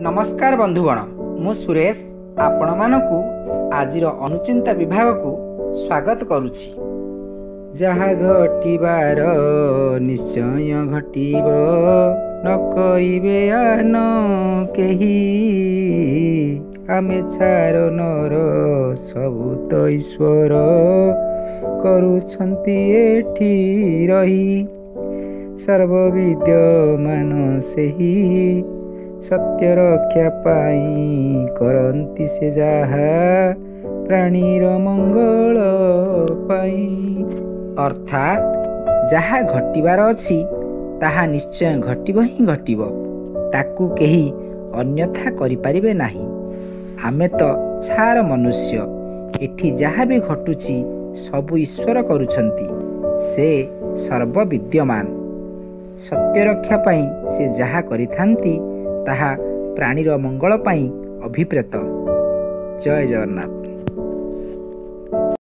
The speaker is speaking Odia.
ନମସ୍କାର ବନ୍ଧୁଗଣ, ମୁଁ ସୁରେଶ ଆପଣମାନଙ୍କୁ ଆଜିର ଅନୁଚିନ୍ତା ବିଭାଗକୁ ସ୍ୱାଗତ କରୁଛି। ଯାହା ଘଟିବାର ନିଶ୍ଚୟ ଘଟିବ, ନ କରିବେ ଆନ କେହି। ଆମେ ଛାର ନର, ସବୁ ତ ଈଶ୍ୱର କରୁଛନ୍ତି ଏଠି ରହି। ସର୍ବବିଦ୍ୟମାନ ସେହି ସତ୍ୟ ରକ୍ଷା ପାଇଁ କରନ୍ତି ସେ ଯାହା ପ୍ରାଣୀର ମଙ୍ଗଳ ପାଇଁ। ଅର୍ଥାତ୍ ଯାହା ଘଟିବାର ଅଛି ତାହା ନିଶ୍ଚୟ ଘଟିବ ହିଁ ଘଟିବ, ତାକୁ କେହି ଅନ୍ୟଥା କରିପାରିବେ ନାହିଁ। ଆମେ ତ ଛାର ମନୁଷ୍ୟ, ଏଠି ଯାହା ବି ଘଟୁଛି ସବୁ ଈଶ୍ୱର କରୁଛନ୍ତି। ସେ ସର୍ବବିଦ୍ୟମାନ। ସତ୍ୟ ରକ୍ଷା ପାଇଁ ସେ ଯାହା କରିଥାନ୍ତି ତାହା ପ୍ରାଣୀର ମଙ୍ଗଳ ପାଇଁ ଅଭିପ୍ରେତ। ଜୟ ଜଗନ୍ନାଥ।